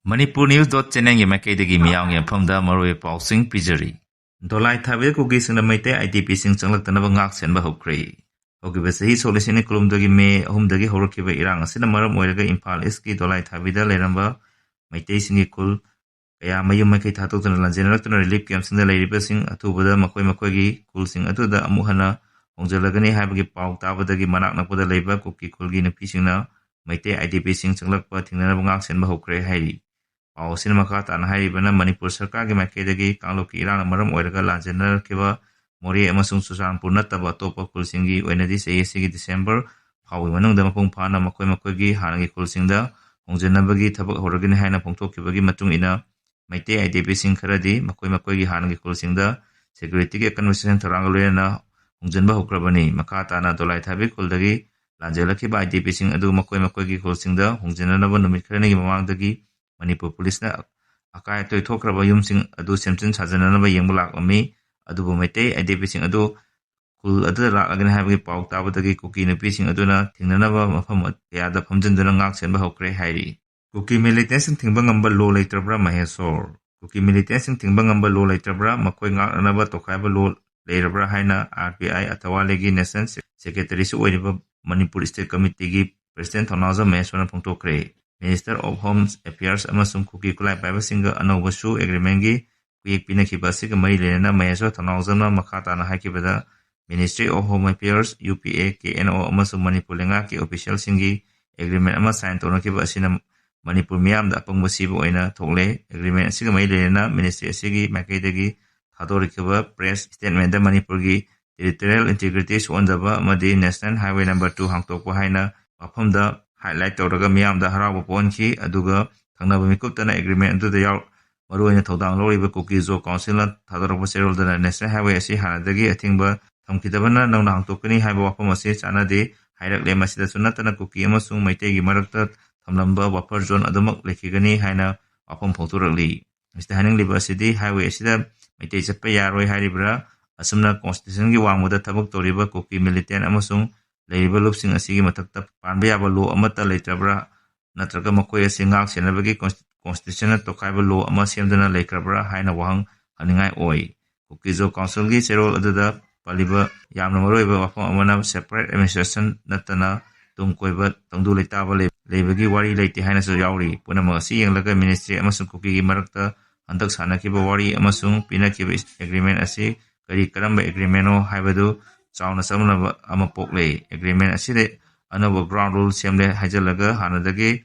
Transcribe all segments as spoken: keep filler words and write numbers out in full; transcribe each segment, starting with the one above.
Manipur News dot channelꯒꯤ ꯃꯥꯏꯀꯩꯗꯒꯤ ꯃꯤꯌꯥꯝꯒꯤ ꯃꯐꯝꯗ ꯃꯔꯨꯑꯣꯏꯕ ꯄꯥꯎꯁꯤꯡ ꯄꯤꯖꯔꯤ꯫ ꯗꯣꯂꯥꯏ ꯊꯥꯕꯤꯗ ꯀꯨꯀꯤꯁꯤꯡꯅ ꯃꯩꯇꯩ IDPꯁꯤꯡ ꯆꯪꯂꯛꯇꯅꯕ ꯉꯥꯛ ꯁꯦꯟꯕ ꯍꯧꯈ꯭ꯔꯦ꯫ ꯍꯧꯈꯤꯕ ꯆꯍꯤ ꯁꯣꯛ ꯂꯤꯁꯤꯡ ꯑꯅꯤ ꯀꯨꯟꯍꯨꯝꯗꯣꯏꯒꯤ ꯃꯦ ꯑꯍꯨꯝꯗꯒꯤ ꯍꯧꯔꯛꯈꯤꯕ ꯏꯔꯥꯡ ꯑꯁꯤꯅ ꯃꯔꯝ ꯑꯣꯏꯔꯒ ꯏꯝꯐꯥꯜ ꯏꯁꯀꯤ ꯗꯣꯂꯥꯏ ꯊꯥꯕꯤꯗ ꯂꯩꯔꯝꯕ ꯃꯩꯇꯩꯁꯤꯡꯒꯤ ꯈꯨꯜ ꯀꯌꯥ ꯃꯌꯨꯝ ꯃꯥꯏꯀꯩ ꯊꯥꯗꯣꯛꯇꯨꯅ ꯂꯥꯟꯖꯦꯟꯅꯔꯛꯇꯨꯅ relief campꯁꯤꯡꯗ ꯂꯩꯔꯤꯕꯁꯤꯡ ꯑꯊꯨꯕꯗ ꯃꯈꯣꯏ ꯃꯈꯣꯏꯒꯤ ꯈꯨꯜꯁꯤꯡ ꯑꯗꯨꯗ ꯑꯃꯨꯛ ꯍꯟꯅ ꯍꯣꯡꯖꯤꯜꯂꯒꯅꯤ ꯍꯥꯏꯕꯒꯤ ꯄꯥꯎ ꯇꯥꯕꯗꯒꯤ ꯃꯅꯥꯛ ꯅꯛꯄꯗ ꯂꯩꯕ ꯀꯨꯀꯤ ꯈꯨꯜꯒꯤ ꯅꯨꯄꯤꯁꯤꯡꯅ ꯃꯩꯇꯩ IDPꯁꯤꯡ ꯆꯪꯂꯛꯄ ꯊꯤꯡꯅꯅꯕ ꯉꯥꯛ ꯁꯦꯟꯕ ꯍꯧꯈ꯭ꯔꯦ ꯍꯥꯏꯔꯤ꯫ ꯄꯥꯎ ꯑꯁꯤꯅ ꯃꯈꯥ ꯇꯥꯅ ꯍꯥꯏꯔꯤꯕꯅ, ꯃꯅꯤꯄꯨꯔ ꯁꯔꯀꯥꯔꯒꯤ ꯃꯥꯏꯀꯩꯗꯒꯤ ꯀꯥꯡꯂꯨꯞꯀꯤ ꯏꯔꯥꯡꯅ ꯃꯔꯝ ꯑꯣꯏꯔꯒ ꯂꯥꯟꯖꯦꯟꯅꯔꯛꯈꯤꯕ ꯃꯣꯔꯦ ꯑꯃꯁꯨꯡ ꯆꯨꯔꯆꯥꯟꯄꯨꯔ ꯅꯠꯇꯕ ꯑꯇꯣꯞꯄ ꯈꯨꯜꯁꯤꯡꯒꯤ ꯑꯣꯏꯅꯗꯤ ꯆꯍꯤ ꯑꯁꯤꯒꯤ ꯗꯤꯁꯦꯝꯕꯔ ꯐꯥꯎꯕꯒꯤ ꯃꯅꯨꯡꯗ ꯃꯄꯨꯡ ꯐꯥꯅ ꯃꯈꯣꯏ ꯃꯈꯣꯏꯒꯤ ꯍꯥꯟꯅꯒꯤ ꯈꯨꯜꯁꯤꯡꯗ ꯍꯣꯡꯖꯤꯟꯅꯕꯒꯤ ꯊꯕꯛ ꯍꯧꯔꯒꯅꯤ ꯍꯥꯏꯅ ꯐꯣꯡꯗꯣꯛꯈꯤꯕꯒꯤ ꯃꯇꯨꯡ ꯏꯟꯅ, ꯃꯩꯇꯩ IDPꯁꯤꯡ ꯈꯔꯗꯤ ꯃꯈꯣꯏ ꯃꯈꯣꯏꯒꯤ ꯍꯥꯟꯅꯒꯤ ꯈꯨꯜꯁꯤꯡꯗ securityꯒꯤ ꯑꯀꯟꯕ ꯆꯦꯛꯁꯤꯟ ꯊꯧꯔꯥꯡꯒ ꯂꯣꯏꯅꯅ ꯍꯣꯡꯖꯤꯟꯕ ꯍꯧꯈ꯭ꯔꯕꯅꯤ꯫ ꯃꯈꯥ ꯇꯥꯅ ꯗꯣꯂꯥꯏ ꯊꯥꯕꯤ ꯈꯨꯜꯗꯒꯤ ꯂꯥꯟꯖꯦꯜꯂꯛꯈꯤꯕ IDPꯁꯤꯡ ꯑꯗꯨ ꯃꯈꯣꯏ ꯃꯈꯣꯏꯒꯤ ꯈꯨꯜꯁꯤꯡꯗ ꯍꯣꯡꯖꯤꯟꯅꯅꯕ ꯅꯨꯃꯤꯠ ꯈꯔꯅꯤꯒꯤ ꯃꯃꯥꯡꯗꯒꯤ ꯃꯅꯤꯄꯨꯔ ꯄꯨꯂꯤꯁꯅ ꯑꯀꯥꯏ ꯑꯇꯣꯏ ꯊꯣꯛꯈ꯭ꯔꯕ ꯌꯨꯝꯁꯤꯡ ꯑꯗꯨ ꯁꯦꯝꯖꯤꯟ ꯁꯥꯖꯤꯟꯅꯅꯕ ꯌꯦꯡꯕ ꯂꯥꯛꯂꯝꯃꯤ꯫ ꯑꯗꯨꯕꯨ ꯃꯩꯇꯩ IDPꯁꯤꯡ ꯑꯗꯨ ꯈꯨꯜ ꯑꯗꯨꯗ ꯂꯥꯛꯂꯒꯅꯤ ꯍꯥꯏꯕꯒꯤ ꯄꯥꯎ ꯇꯥꯕꯗꯒꯤ ꯀꯨꯀꯤ ꯅꯨꯄꯤꯁꯤꯡ ꯑꯗꯨꯅ ꯊꯤꯡꯅꯅꯕ ꯃꯐꯝ ꯀꯌꯥꯗ ꯐꯝꯖꯤꯟꯗꯨꯅ ꯉꯥꯛ ꯁꯦꯟꯕ ꯍꯧꯈ꯭ꯔꯦ ꯍꯥꯏꯔꯤ꯫ ꯀꯨꯀꯤ militantꯁꯤꯡ ꯊꯤꯡꯕ ꯉꯝꯕ law ꯂꯩꯇ꯭ꯔꯕ꯭ꯔꯥ? ꯃꯍꯦꯁꯣꯔ꯫ ꯀꯨꯀꯤ militantꯁꯤꯡ ꯊꯤꯡꯕ ꯉꯝꯕ law ꯂꯩꯇ꯭ꯔꯕ꯭ꯔꯥ? ꯃꯈꯣꯏ ꯉꯥꯛꯅꯅꯕ ꯇꯣꯈꯥꯏꯕ law ꯂꯩꯔꯕ꯭ꯔꯥ ꯍꯥꯏꯅ RPI ꯑꯊꯋꯥꯂꯦꯒꯤ National Secretaryꯁꯨ ꯑꯣꯏꯔꯤꯕ Manipur State Committeeꯒꯤ President Thounaojam ꯃꯍꯦꯁꯣꯔꯅ ꯐꯣꯡꯗꯣꯛꯈ꯭ꯔꯦ꯫ Minister of Home Affairs ꯑꯃꯁꯨꯡ ꯀꯨꯀꯤ ꯈꯨꯠꯂꯥꯏ ꯄꯥꯏꯕꯁꯤꯡꯒ ꯑꯅꯧꯕ SoO agreementꯒꯤ ꯈꯨꯌꯦꯛ ꯄꯤꯅꯈꯤꯕ ꯑꯁꯤꯒ ꯃꯔꯤ ꯂꯩꯅꯅ ꯃꯍꯦꯁꯣꯔ ꯊꯧꯅꯥꯎꯖꯝꯅ ꯃꯈꯥ ꯇꯥꯅ ꯍꯥꯏꯈꯤꯕꯗ, Ministry of Home Affairs, UPA, KNO ꯑꯃꯁꯨꯡ ꯃꯅꯤꯄꯨꯔ ꯂꯩꯉꯥꯛꯀꯤ officialꯁꯤꯡꯒꯤ agreement ꯑꯃ sign ꯇꯧꯅꯈꯤꯕ ꯑꯁꯤꯅ ꯃꯅꯤꯄꯨꯔ ꯃꯤꯌꯥꯝꯗ ꯑꯄꯪꯕ ꯁꯤꯕ ꯑꯣꯏꯅ ꯊꯣꯛꯂꯦ꯫ Agreement ꯑꯁꯤꯒ ꯃꯔꯤ ꯂꯩꯅꯅ ministry ꯑꯁꯤꯒꯤ ꯃꯥꯏꯀꯩꯗꯒꯤ ꯊꯥꯗꯣꯔꯛꯈꯤꯕ press statementꯗ ꯃꯅꯤꯄꯨꯔꯒꯤ territorial integrity ꯁꯣꯛꯍꯟꯗꯕ ꯑꯃꯗꯤ National Highway number two ꯍꯥꯡꯇꯣꯛꯄ ꯍꯥꯏꯅ ꯋꯥꯐꯝꯗ highlight ꯇꯧꯔꯒ ꯃꯤꯌꯥꯝꯗ ꯍꯔꯥꯎꯕ ꯄꯣꯛꯍꯟꯈꯤ꯫ ꯑꯗꯨꯒ ꯊꯪꯅꯕ ꯃꯤꯀꯨꯞꯇꯅ agreement ꯑꯗꯨꯗ ꯌꯥꯎ-, ꯃꯔꯨꯑꯣꯏꯅ ꯊꯧꯗꯥꯡ ꯂꯧꯔꯤꯕ ꯀꯨꯀꯤ ꯖꯣ ꯀꯥꯎꯟꯁꯤꯜꯅ ꯊꯥꯗꯣꯔꯛꯄ ꯆꯦꯔꯣꯜꯗꯅ National Highway ꯑꯁꯤ ꯍꯥꯟꯅꯗꯒꯤ ꯑꯊꯤꯡꯕ ꯊꯝꯈꯤꯗꯕꯅ ꯅꯧꯅ ꯍꯥꯡꯇꯣꯛꯀꯅꯤ ꯍꯥꯏꯕ ꯋꯥꯐꯝ ꯑꯁꯤ ꯆꯥꯟꯅꯗꯦ ꯍꯥꯏꯔꯛꯂꯦ꯫ ꯃꯁꯤꯗꯁꯨ ꯅꯠꯇꯅ ꯀꯨꯀꯤ ꯑꯃꯁꯨꯡ ꯃꯩꯇꯩꯒꯤ ꯃꯔꯛꯇ ꯊꯝꯂꯝꯕ buffer zone ꯑꯗꯨꯃꯛ ꯂꯩꯈꯤꯒꯅꯤ ꯍꯥꯏꯅ ꯋꯥꯐꯝ ꯐꯣꯡꯗꯣꯔꯛꯂꯤ꯫ ꯃꯁꯤꯗ ꯍꯥꯏꯅꯤꯡꯂꯤꯕ ꯑꯁꯤꯗꯤ highway ꯑꯁꯤꯗ ꯃꯩꯇꯩ ꯆꯠꯄ ꯌꯥꯔꯣꯏ ꯍꯥꯏꯔꯤꯕ꯭ꯔꯥ? ꯑꯁꯨꯝꯅ constitutionꯒꯤ ꯋꯥꯡꯃꯗ ꯊꯕꯛ ꯇꯧꯔꯤꯕ ꯀꯨꯀꯤ militant ꯑꯃꯁꯨꯡ ꯂꯩꯔꯤꯕ ꯂꯨꯞꯁꯤꯡ ꯑꯁꯤꯒꯤ ꯃꯊꯛꯇ ꯄꯥꯟꯕ ꯌꯥꯕ law ꯑꯃꯠꯇ ꯂꯩꯇ꯭ꯔꯕ꯭ꯔꯥ? ꯅꯠꯇ꯭ꯔꯒ ꯃꯈꯣꯏ ꯑꯁꯤ ꯉꯥꯛ ꯁꯦꯟꯅꯕꯒꯤ consti-, constitution ꯅ ꯇꯣꯈꯥꯏꯕ law ꯑꯃ ꯁꯦꯝꯗꯨꯅ ꯂꯩꯈ꯭ꯔꯕ꯭ꯔꯥ ꯍꯥꯏꯅ ꯋꯥꯍꯪ ꯍꯪꯅꯤꯡꯉꯥꯏ ꯑꯣꯏ꯫ ꯀꯨꯀꯤ-ꯖꯣ council ꯒꯤ ꯆꯦꯔꯣꯜ ꯑꯗꯨꯗ ꯄꯜꯂꯤꯕ ꯌꯥꯝꯅ ꯃꯔꯨꯑꯣꯏꯕ ꯋꯥꯐꯝ ꯑꯃꯅ separate administration ꯅꯠꯇꯅ ꯇꯨꯡ ꯀꯣꯏꯕ ꯇꯪꯗꯨ ꯂꯩꯇꯥꯕ ꯂꯩ-, ꯂꯩꯕꯒꯤ ꯋꯥꯔꯤ ꯂꯩꯇꯦ ꯍꯥꯏꯅꯁꯨ ꯌꯥꯎꯔꯤ꯫ ꯄꯨꯝꯅꯃꯛ ꯑꯁꯤ ꯌꯦꯡꯂꯒ ministry ꯑꯃꯁꯨꯡ ꯀꯨꯀꯤꯒꯤ ꯃꯔꯛꯇ ꯍꯟꯗꯛ ꯁꯥꯟꯅꯈꯤꯕ ꯋꯥꯔꯤ ꯑꯃꯁꯨꯡ ꯄꯤꯅꯈꯤꯕ agreement ꯑꯁꯤ ꯀꯔꯤ ꯀꯔꯝꯕ agreement ꯅꯣ ꯍꯥꯏꯕꯗꯨ ꯆꯥꯎꯅ ꯆꯃꯝꯅꯕ ꯑꯃ ꯄꯣꯛꯂꯦ꯫ Agreement ꯑꯁꯤꯗ ꯑꯅꯧꯕ ground rule ꯁꯦꯝꯂꯦ ꯍꯥꯏꯖꯤꯜꯂꯒ ꯍꯥꯟꯅꯗꯒꯤ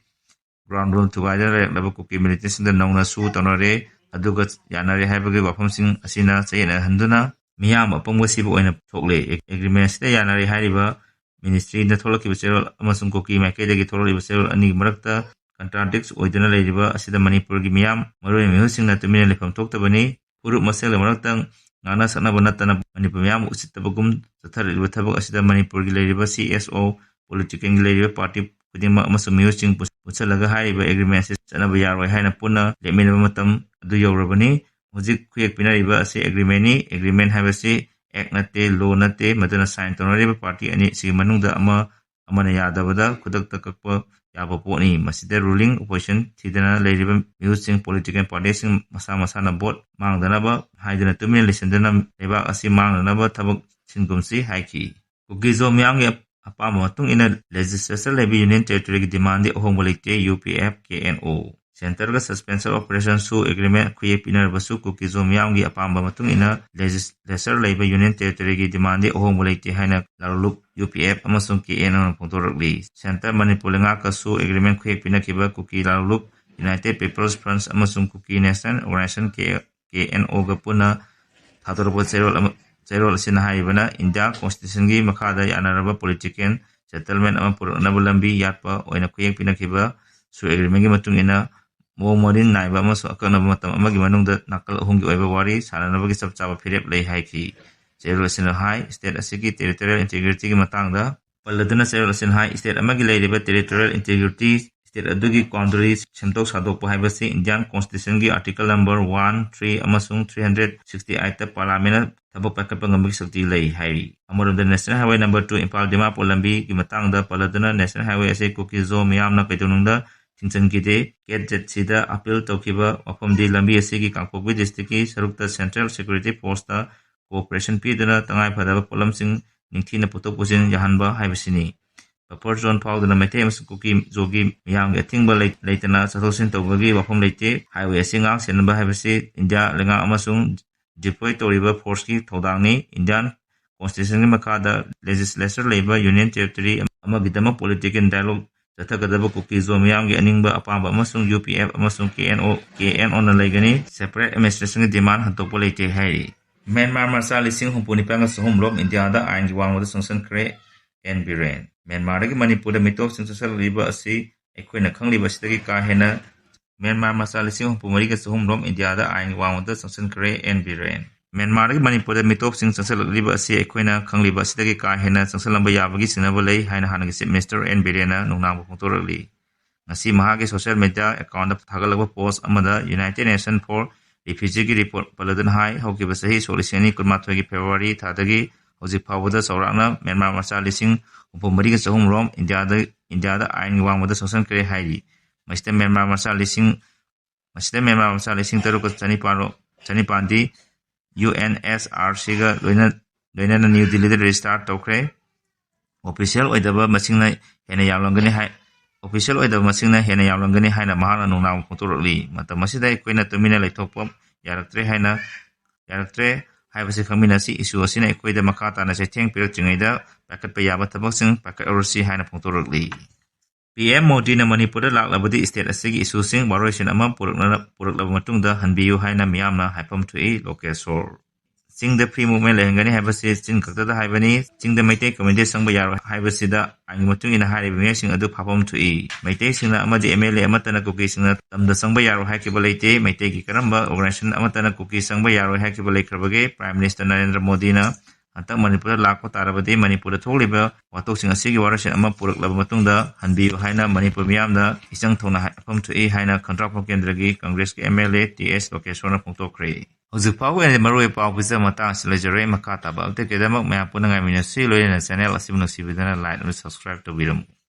ground rule ꯊꯨꯒꯥꯏꯗꯨꯅ ꯂꯩꯔꯛꯂꯕ ꯀꯨꯀꯤ militant ꯁꯤꯡꯗ ꯅꯧꯅ ꯁꯨ ꯇꯧꯅꯔꯦ, ꯑꯗꯨꯒ ꯌꯥꯅꯔꯦ ꯍꯥꯏꯕꯒꯤ ꯋꯥꯐꯝꯁꯤꯡ ꯑꯁꯤꯅ ꯆꯌꯦꯠꯅꯍꯟꯗꯨꯅ ꯃꯤꯌꯥꯝ ꯑꯄꯪꯕ ꯁꯤꯕ ꯑꯣꯏꯅ ꯊꯣꯛꯂꯦ꯫ Agreement ꯑꯁꯤꯗ ꯌꯥꯅꯔꯦ ꯍꯥꯏꯔꯤꯕ ministry ꯗ ꯊꯣꯛꯂꯛꯈꯤꯕ ꯆꯦꯔꯣꯜ ꯑꯃꯁꯨꯡ ꯀꯨꯀꯤ ꯃꯥꯏꯀꯩꯗꯒꯤ ꯊꯣꯛꯂꯛꯂꯤꯕ ꯆꯦꯔꯣꯜ ꯑꯅꯤꯒꯤ ꯃꯔꯛꯇ contradict ꯑꯣꯏꯗꯨꯅ ꯂꯩꯔꯤꯕ ꯑꯁꯤꯗ ꯃꯅꯤꯄꯨꯔꯒꯤ ꯃꯤꯌꯥꯝ, ꯃꯔꯨꯑꯣꯏꯅ ꯃꯤꯍꯨꯠꯁꯤꯡꯅ ꯇꯨꯃꯤꯟꯅ ꯂꯩꯐꯝ ꯊꯣꯛꯇꯕꯅꯤ꯫ ꯐꯨꯔꯨꯞ ꯃꯁꯦꯜꯒꯤ ꯃꯔꯛꯇ ꯉꯥꯡꯅ ꯁꯛꯅꯕ ꯅꯠꯇꯅ ꯃꯅꯤꯄꯨꯔ ꯃꯤꯌꯥꯝꯕꯨ ꯎꯁꯤꯠꯇꯕꯒꯨꯝ ꯆꯠꯊꯔꯛꯂꯤꯕ ꯊꯕꯛ ꯑꯁꯤꯗ ꯃꯅꯤꯄꯨꯔꯒꯤ ꯂꯩꯔꯤꯕ C S O, political ꯒꯤ ꯂꯩꯔꯤꯕ party ꯈꯨꯗꯤꯡꯃꯛ ꯑꯃꯁꯨꯡ ꯃꯤꯑꯣꯏꯁꯤꯡ ꯄꯨꯟꯁꯤꯜꯂꯒ ꯍꯥꯏꯔꯤꯕ agreement ꯑꯁꯤ ꯆꯠꯅꯕ ꯌꯥꯔꯣꯏ ꯍꯥꯏꯅ ꯄꯨꯟꯅ ꯂꯦꯞꯃꯤꯟꯅꯕ ꯃꯇꯝ ꯑꯗꯨ ꯌꯧꯔꯕꯅꯤ꯫ ꯍꯧꯖꯤꯛ ꯈꯨꯌꯦꯛ ꯄꯤꯅꯔꯤꯕ ꯑꯁꯤ agreement ꯅꯤ꯫ Agreement ꯍꯥꯏꯕꯁꯤ act ꯅꯠꯇꯦ, law ꯅꯠꯇꯦ꯫ ꯃꯗꯨꯅ sign ꯇꯧꯅꯔꯤꯕ party ꯑꯅꯤ ꯑꯁꯤꯒꯤ ꯃꯅꯨꯡꯗ ꯑꯃ, ꯑꯃꯅ ꯌꯥꯗꯕꯗ ꯈꯨꯗꯛꯇ ꯀꯛꯄ ꯌꯥꯕ ꯄꯣꯠꯅꯤ꯫ ꯃꯁꯤꯗ ruling opposition ꯊꯤꯗꯅ ꯂꯩꯔꯤꯕ ꯃꯤꯍꯨꯠꯁꯤꯡ, political party ꯁꯤꯡ ꯃꯁꯥ ꯃꯁꯥꯅ vote ꯃꯥꯡꯗꯅꯕ ꯍꯥꯏꯗꯨꯅ ꯇꯨꯃꯤꯟꯅ ꯂꯩꯁꯤꯟꯗꯨꯅ ꯂꯩꯕꯥꯛ ꯑꯁꯤ ꯃꯥꯡꯅꯅꯕ ꯊꯕꯛ ꯁꯤꯟꯒꯨꯝꯁꯤ ꯍꯥꯏꯈꯤ꯫ ꯀꯨꯀꯤ-ꯖꯣ ꯃꯤꯌꯥꯝꯒꯤ ꯑꯄꯥꯝꯕ ꯃꯇꯨꯡ ꯏꯟꯅ legislature ꯂꯩꯕ union territory ꯒꯤ demand ꯗꯤ ꯑꯍꯣꯡꯕ ꯂꯩꯇꯦ, U P F, K N O꯫ Centre ꯒ suspension operation ꯁꯨ agreement ꯈꯨꯌꯦꯛ ꯄꯤꯅꯔꯕꯁꯨ ꯀꯨꯀꯤ-ꯖꯣ ꯃꯤꯌꯥꯝꯒꯤ ꯑꯄꯥꯝꯕ ꯃꯇꯨꯡ ꯏꯟꯅ legislature ꯂꯩꯕ union territory ꯒꯤ demand ꯗꯤ ꯑꯍꯣꯡꯕ ꯂꯩꯇꯦ ꯍꯥꯏꯅ ꯂꯥꯂꯣꯡꯂꯨꯞ U P F ꯑꯃꯁꯨꯡ K N O ꯅ ꯐꯣꯡꯗꯣꯔꯛꯂꯤ꯫ Centre ꯃꯅꯤꯄꯨꯔ ꯂꯩꯉꯥꯛꯀꯁꯨ agreement ꯈꯨꯌꯦꯛ ꯄꯤꯅꯈꯤꯕ ꯀꯨꯀꯤ ꯂꯥꯂꯣꯡꯂꯨꯞ United People's Front ꯑꯃꯁꯨꯡ ꯀꯨꯀꯤ National Organisation, K-, K N O ꯒ ꯄꯨꯟꯅ ꯊꯥꯗꯣꯔꯛꯄ ꯆꯦꯔꯣꯜ ꯑꯃ, ꯆꯦꯔꯣꯜ ꯑꯁꯤꯅ ꯍꯥꯏꯔꯤꯕꯅ India Constitution ꯒꯤ ꯃꯈꯥꯗ ꯌꯥꯅꯔꯕ political settlement ꯑꯃ ꯄꯨꯔꯛꯅꯕ ꯂꯝꯕꯤ ꯌꯥꯠꯄ ꯑꯣꯏꯅ ꯈꯨꯌꯦꯛ ꯄꯤꯅꯈꯤꯕ ꯁꯨ agreement ꯒꯤ ꯃꯇꯨꯡ ꯏꯟꯅ ꯃꯑꯣꯡ ꯃꯔꯤꯟ ꯅꯥꯏꯕ ꯑꯃꯁꯨꯡ ꯑꯀꯛꯅꯕ ꯃꯇꯝ ꯑꯃꯒꯤ ꯃꯅꯨꯡꯗ ꯅꯥꯀꯜ ꯑꯍꯨꯝꯒꯤ ꯑꯣꯏꯕ ꯋꯥꯔꯤ ꯁꯥꯅꯅꯕꯒꯤ ꯆꯞ ꯆꯥꯕ ꯐꯤꯔꯦꯞ ꯂꯩ ꯍꯥꯏꯈꯤ꯫ ꯆꯦꯔꯣꯜ ꯑꯁꯤꯅ ꯍꯥꯏ, state ꯑꯁꯤꯒꯤ territorial integrity ꯒꯤ ꯃꯇꯥꯡꯗ ꯄꯜꯂꯗꯨꯅ ꯆꯦꯔꯣꯜ ꯑꯁꯤꯅ ꯍꯥꯏ, state ꯑꯃꯒꯤ ꯂꯩꯔꯤꯕ territorial integrity, state ꯑꯗꯨꯒꯤ boundary ꯁꯦꯝꯗꯣꯛ ꯁꯥꯗꯣꯛꯄ ꯍꯥꯏꯕꯁꯤ Indian Constitution ꯒꯤ article number one, three ꯑꯃꯁꯨꯡ three hundred sixty eight ꯇ parliament ꯅ ꯊꯕꯛ ꯄꯥꯏꯈꯠꯄ ꯉꯝꯕꯒꯤ ꯁꯛꯇꯤ ꯂꯩ ꯍꯥꯏꯔꯤ꯫ ꯑꯃꯔꯣꯝꯗ National Highway number two Imphal Dimapur ꯂꯝꯕꯤꯒꯤ ꯃꯇꯥꯡꯗ ꯄꯜꯂꯗꯨꯅ National Highway ꯑꯁꯤ ꯀꯨꯀꯤ-ꯖꯣ ꯃꯤꯌꯥꯝꯅ ꯀꯩꯗꯧꯅꯨꯡꯗ ꯊꯤꯡꯖꯤꯟꯈꯤꯗꯦ꯫ ꯀꯦꯠ ꯖꯦꯠ ꯁꯤꯗ ꯑꯄꯤꯜ ꯇꯧꯈꯤꯕ ꯋꯥꯐꯝꯗꯤ ꯂꯝꯕꯤ ꯑꯁꯤꯒꯤ ꯀꯥꯡꯄꯣꯛꯄꯤ ꯗꯤꯁꯇ꯭ꯔꯤꯛꯀꯤ ꯁꯔꯨꯛꯇ ꯁꯦꯟꯇ꯭ꯔꯦꯜ ꯁꯦꯀ꯭ꯌꯨꯔꯤꯇꯤ ꯐꯣꯔꯁꯇ ꯀꯣꯑꯣꯄꯔꯦꯁꯟ ꯄꯤꯗꯨꯅ ꯇꯉꯥꯏ ꯐꯗꯕ ꯄꯣꯠꯂꯝꯁꯤꯡ ꯅꯤꯡꯊꯤꯅ ꯄꯨꯊꯣꯛ ꯄꯨꯁꯤꯟ ꯌꯥꯍꯟꯕ ꯍꯥꯏꯕꯁꯤꯅꯤ꯫ ꯕꯐꯔ ꯖꯣꯟ ꯐꯥꯎꯗꯨꯅ ꯃꯩꯇꯩ ꯑꯃꯁꯨꯡ ꯀꯨꯀꯤ ꯃꯤꯌꯥꯝꯒꯤ ꯑꯊꯤꯡꯕ ꯂꯩ-, ꯂꯩꯇꯅ ꯆꯠꯊꯣꯛ ꯆꯠꯁꯤꯟ ꯇꯧꯕꯒꯤ ꯋꯥꯐꯝ ꯂꯩꯇꯦ꯫ ꯍꯥꯏꯋꯦ ꯑꯁꯤ ꯉꯥꯛ ꯁꯦꯟꯅꯕ ꯍꯥꯏꯕꯁꯤ ꯏꯟꯗꯤꯌꯥ ꯂꯩꯉꯥꯛ ꯑꯃꯁꯨꯡ ꯗꯤꯄ꯭ꯂꯣꯏ ꯇꯧꯔꯤꯕ ꯐꯣꯔꯁꯀꯤ ꯊꯧꯗꯥꯡꯅꯤ꯫ ꯏꯟꯗꯤꯌꯥꯟ ꯀꯣꯟꯁꯇꯤꯇ꯭ꯌꯨꯁꯟꯒꯤ ꯃꯈꯥꯗ ꯂꯦꯖꯤꯁꯂꯦꯆꯔ ꯂꯩꯕ ꯌꯨꯅꯤꯌꯟ ꯇꯦꯔꯤꯇꯣꯔꯤ ꯑꯃꯒꯤꯗꯃꯛ ꯄꯣꯂꯤꯇꯤꯀꯦꯜ ꯗꯥꯏꯂꯣꯒ ꯆꯠꯊꯒꯗꯕ ꯀꯨꯀꯤ ꯖꯣꯟ ꯃꯤꯌꯥꯝꯒꯤ ꯑꯅꯤꯡꯕ ꯑꯄꯥꯝꯕ ꯑꯃꯁꯨꯡ ꯌꯨ ꯄꯤ ꯑꯦꯐ ꯑꯃꯁꯨꯡ ꯀꯦ ꯑꯦꯟ ꯑꯣ, ꯀꯦ ꯑꯦꯟ ꯑꯣꯅ ꯂꯩꯒꯅꯤ꯫ ꯁꯦꯄꯔꯦꯠ ꯑꯦꯗꯃꯤꯅꯤꯁꯇ꯭ꯔꯦꯁꯟꯒꯤ ꯗꯤꯃꯥꯟ ꯍꯟꯗꯣꯛꯄ ꯂꯩꯇꯦ ꯍꯥꯏꯔꯤ꯫ ꯃ꯭ꯌꯥꯟꯃꯥꯔ ꯃꯆꯥ ꯂꯤꯁꯤꯡ ꯍꯨꯝꯐꯨ ꯅꯤꯄꯥꯟꯒ ꯆꯍꯨꯝ ꯔꯣꯝ ꯏꯟꯗꯤꯌꯥꯗ ꯑꯥꯏꯟꯒꯤ ꯋꯥꯡꯃꯗ ꯆꯪꯁꯤꯟꯈ꯭ꯔꯦ, ꯑꯦꯟ ꯕꯤꯔꯦꯟ꯫ ꯃ꯭ꯌꯥꯟꯃꯥꯔꯗꯒꯤ ꯃꯅꯤꯄꯨꯔꯗ ꯃꯤꯇꯣꯞꯁꯤꯡ ꯆꯪꯁꯤꯜꯂꯛꯂꯤꯕ ꯑꯁꯤ ꯑꯩꯈꯣꯏꯅ ꯈꯪꯂꯤꯕ ꯑꯁꯤꯗꯒꯤ ꯀꯥ ꯍꯦꯟꯅ ꯃ꯭ꯌꯥꯟꯃꯥꯔ ꯃꯆꯥ ꯂꯤꯁꯤꯡ ꯍꯨꯝꯐꯨ ꯃꯔꯤꯒ ꯆꯍꯨꯝ ꯔꯣꯝ ꯏꯟꯗꯤꯌꯥꯗ ꯑꯥꯏꯟꯒꯤ ꯋꯥꯡꯃꯗ ꯆꯪꯁꯤꯟꯈ꯭ꯔꯦ, ꯑꯦꯟ ꯕꯤꯔꯦꯟ꯫ ꯃ꯭ꯌꯥꯟꯃꯥꯔꯗꯒꯤ ꯃꯅꯤꯄꯨꯔꯗ ꯃꯤꯇꯣꯞꯁꯤꯡ ꯆꯪꯁꯤꯜꯂꯛꯂꯤꯕ ꯑꯁꯤ ꯑꯩꯈꯣꯏꯅ ꯈꯪꯂꯤꯕ ꯑꯁꯤꯗꯒꯤ ꯀꯥ ꯍꯦꯟꯅ ꯆꯪꯁꯤꯜꯂꯝꯕ ꯌꯥꯕꯒꯤ ꯆꯤꯡꯅꯕ ꯂꯩ ꯍꯥꯏꯅ ꯍꯥꯟꯅꯒꯤ ꯆꯤꯐ ꯃꯤꯅꯤꯁꯇꯔ ꯑꯦꯟ ꯕꯤꯔꯦꯟꯅ ꯅꯨꯡꯅꯥꯡꯕ ꯐꯣꯡꯗꯣꯔꯛꯂꯤ꯫ ꯉꯁꯤ ꯃꯍꯥꯛꯀꯤ ꯁꯣꯁꯤꯌꯦꯜ ꯃꯤꯗꯤꯌꯥ ꯑꯦꯀꯥꯎꯟꯗ ꯊꯥꯒꯠꯂꯛꯄ ꯄꯣꯁ ꯑꯃꯗ ꯌꯨꯅꯥꯏꯇꯦꯗ ꯅꯦꯁꯟ ꯐꯣꯔ ꯔꯤꯐ꯭ꯌꯨꯖꯤꯒꯤ ꯔꯤꯄꯣꯔꯠ ꯄꯜꯂꯗꯨꯅ ꯍꯥꯏ, ꯍꯧꯈꯤꯕ ꯆꯍꯤ ꯁꯣꯛ ꯂꯤꯁꯤꯡ ꯑꯅꯤ ꯀꯨꯟꯃꯥꯊꯣꯏꯒꯤ ꯐꯦꯕ꯭ꯔꯨꯋꯥꯔꯤ ꯊꯥꯗꯒꯤ ꯍꯧꯖꯤꯛ ꯐꯥꯎꯕꯗ ꯆꯥꯎꯔꯥꯛꯅ ꯃ꯭ꯌꯥꯟꯃꯥꯔ ꯃꯆꯥ ꯂꯤꯁꯤꯡ ꯍꯨꯝꯐꯨ ꯃꯔꯤꯒ ꯆꯍꯨꯝ ꯔꯣꯝ ꯏꯟꯗꯤꯌꯥꯗ, ꯏꯟꯗꯤꯌꯥꯗ ꯑꯥꯏꯟꯒꯤ ꯋꯥꯡꯃꯗ ꯆꯪꯁꯤꯟꯈ꯭ꯔꯦ ꯍꯥꯏꯔꯤ꯫ ꯃꯁꯤꯗ ꯃ꯭ꯌꯥꯟꯃꯥꯔ ꯃꯆꯥ ꯂꯤꯁꯤꯡ, ꯃꯁꯤꯗ ꯃ꯭ꯌꯥꯟꯃꯥꯔ ꯃꯆꯥ ꯂꯤꯁꯤꯡ ꯇꯔꯨꯛꯀ ꯆꯅꯤꯄꯥꯟ ꯔꯣ-, ꯆꯅꯤꯄꯥꯟꯗꯤ ꯌꯨ ꯑꯦꯟ ꯑꯦꯁ ꯑꯥꯔ ꯁꯤꯒ ꯂꯣꯏꯅ-, ꯂꯣꯏꯅꯅ ꯅ꯭ꯌꯨ ꯗꯤꯜꯂꯤꯗ ꯔꯦꯖꯤꯁꯇꯥꯔ ꯇꯧꯈ꯭ꯔꯦ꯫ ꯑꯣꯐꯤꯁꯤꯌꯦꯜ ꯑꯣꯏꯗꯕ ꯃꯁꯤꯡꯅ ꯍꯦꯟꯅ ꯌꯥꯝꯂꯝꯒꯅꯤ ꯍꯥꯏ-, ꯑꯣꯐꯤꯁꯤꯌꯦꯜ ꯑꯣꯏꯗꯕ ꯃꯁꯤꯡꯅ ꯍꯦꯟꯅ ꯌꯥꯝꯂꯝꯒꯅꯤ ꯍꯥꯏꯅ ꯃꯍꯥꯛꯅ ꯅꯨꯡꯅꯥꯡꯕ ꯐꯣꯡꯗꯣꯔꯛꯂꯤ꯫ ꯃꯇꯝ ꯑꯁꯤꯗ ꯑꯩꯈꯣꯏꯅ ꯇꯨꯃꯤꯟꯅ ꯂꯩꯊꯣꯛꯄ ꯌꯥꯔꯛꯇ꯭ꯔꯦ ꯍꯥꯏꯅ, ꯌꯥꯔꯛꯇ꯭ꯔꯦ ꯍꯥꯏꯕꯁꯤ ꯈꯪꯃꯤꯟꯅꯁꯤ꯫ ꯏꯁꯨ ꯑꯁꯤꯅ ꯑꯩꯈꯣꯏꯗ ꯃꯈꯥ ꯇꯥꯅ ꯆꯩꯊꯦꯡ ꯄꯤꯔꯛꯇ꯭ꯔꯤꯉꯩꯗ ꯄꯥꯏꯈꯠꯄ ꯌꯥꯕ ꯊꯕꯛꯁꯤꯡ ꯄꯥꯏꯈꯠꯍꯧꯔꯁꯤ ꯍꯥꯏꯅ ꯐꯣꯡꯗꯣꯔꯛꯂꯤ꯫ ꯄꯤ ꯑꯦꯝ ꯃꯣꯗꯤꯅ ꯃꯅꯤꯄꯨꯔꯗ ꯂꯥꯛꯂꯕꯗꯤ ꯁ꯭ꯇꯦꯠ ꯑꯁꯤꯒꯤ ꯏꯁꯨꯁꯤꯡ ꯋꯥꯔꯣꯏꯁꯤꯟ ꯑꯃ ꯄꯨꯔꯛꯅ-, ꯄꯨꯔꯛꯂꯕ ꯃꯇꯨꯡꯗ ꯍꯟꯕꯤꯌꯨ ꯍꯥꯏꯅ ꯃꯤꯌꯥꯝꯅ ꯍꯥꯏꯐꯝ ꯊꯣꯛꯏ꯫ ꯂꯣꯀꯦꯁꯣꯔ꯫ ꯆꯤꯡꯗ ꯐ꯭ꯔꯤ ꯃꯨꯚꯃꯦꯟ ꯂꯩꯍꯟꯒꯅꯤ ꯍꯥꯏꯕꯁꯤ ꯆꯤꯟ ꯈꯛꯇꯗ ꯍꯥꯏꯕꯅꯤ꯫ ꯆꯤꯡꯗ ꯃꯩꯇꯩ ꯀꯝꯃ꯭ꯌꯨꯅꯤꯇꯤ ꯆꯪꯕ ꯌꯥꯔꯣꯏ ꯍꯥꯏꯕꯁꯤꯗ ꯑꯥꯏꯟꯒꯤ ꯃꯇꯨꯡ ꯏꯟꯅ ꯍꯥꯏꯔꯤꯕ ꯃꯤꯑꯣꯏꯁꯤꯡ ꯑꯗꯨ ꯐꯥꯐꯝ ꯊꯣꯛꯏ꯫ ꯃꯩꯇꯩꯁꯤꯡꯅ ꯑꯃꯗꯤ ꯑꯦꯝ ꯑꯦꯜ ꯑꯦ ꯑꯃꯠꯇꯅ ꯀꯨꯀꯤꯁꯤꯡꯅ ꯇꯝꯗ ꯆꯪꯕ ꯌꯥꯔꯣꯏ ꯍꯥꯏꯈꯤꯕ ꯂꯩꯇꯦ꯫ ꯃꯩꯇꯩꯒꯤ ꯀꯔꯝꯕ ꯑꯣꯔꯒꯅꯥꯏꯖꯦꯁꯟ ꯑꯃꯠꯇꯅ ꯀꯨꯀꯤ ꯆꯪꯕ ꯌꯥꯔꯣꯏ ꯍꯥꯏꯈꯤꯕ ꯂꯩꯈ꯭ꯔꯕꯒꯦ? ꯄ꯭ꯔꯥꯏꯝ ꯃꯤꯅꯤꯁꯇꯔ ꯅꯔꯦꯟꯗ꯭ꯔ ꯃꯣꯗꯤꯅ ꯍꯟꯗꯛ ꯃꯅꯤꯄꯨꯔꯗ ꯂꯥꯛꯄ ꯇꯥꯔꯕꯗꯤ ꯃꯅꯤꯄꯨꯔꯗ ꯊꯣꯛꯂꯤꯕ ꯋꯥꯊꯣꯛꯁꯤꯡ ꯑꯁꯤꯒꯤ ꯋꯥꯔꯣꯏꯁꯤꯟ ꯑꯃ ꯄꯨꯔꯛꯂꯕ ꯃꯇꯨꯡꯗ ꯍꯟꯕꯤꯌꯨ ꯍꯥꯏꯅ ꯃꯅꯤꯄꯨꯔ ꯃꯤꯌꯥꯝꯅ ꯏꯆꯪ ꯊꯧꯅ ꯍꯥꯏꯐꯝ ꯊꯣꯛꯏ ꯍꯥꯏꯅ ꯈꯣꯡꯖ꯭ꯔꯥꯝꯄꯝ ꯀꯦꯟꯗ꯭ꯔꯒꯤ ꯀꯪꯒ꯭ꯔꯦꯁꯀꯤ ꯑꯦꯝ ꯑꯦꯜ ꯑꯦ ꯇꯤ ꯑꯦꯁ ꯂꯣꯀꯦꯁꯣꯔꯅ ꯐꯣꯡꯗꯣꯛꯈ꯭ꯔꯦ꯫ ꯍꯧꯖꯤꯛ ꯐꯥꯎꯕꯒꯤ ꯑꯣꯏꯅꯗꯤ ꯃꯔꯨꯑꯣꯏꯕ ꯄꯥꯎ ꯄꯤꯖꯕ ꯃꯇꯥꯡ ꯑꯁꯤ ꯂꯩꯖꯔꯦ꯫ ꯃꯈꯥ ꯇꯥꯕ ꯑꯞꯗꯦꯠꯀꯤꯗꯃꯛ ꯃꯌꯥꯝ ꯄꯨꯟꯅ ꯉꯥꯏꯃꯤꯟꯅꯁꯤ꯫ ꯂꯣꯏꯅꯅ ꯆꯦꯅꯦꯜ ꯑꯁꯤꯕꯨ ꯅꯨꯡꯁꯤꯕꯤꯗꯨꯅ ꯂꯥꯏꯛ ꯑꯃꯗꯤ ꯁꯕꯁꯀ꯭ꯔꯥꯏꯕ ꯇꯧꯕꯤꯔꯝꯃꯨ꯫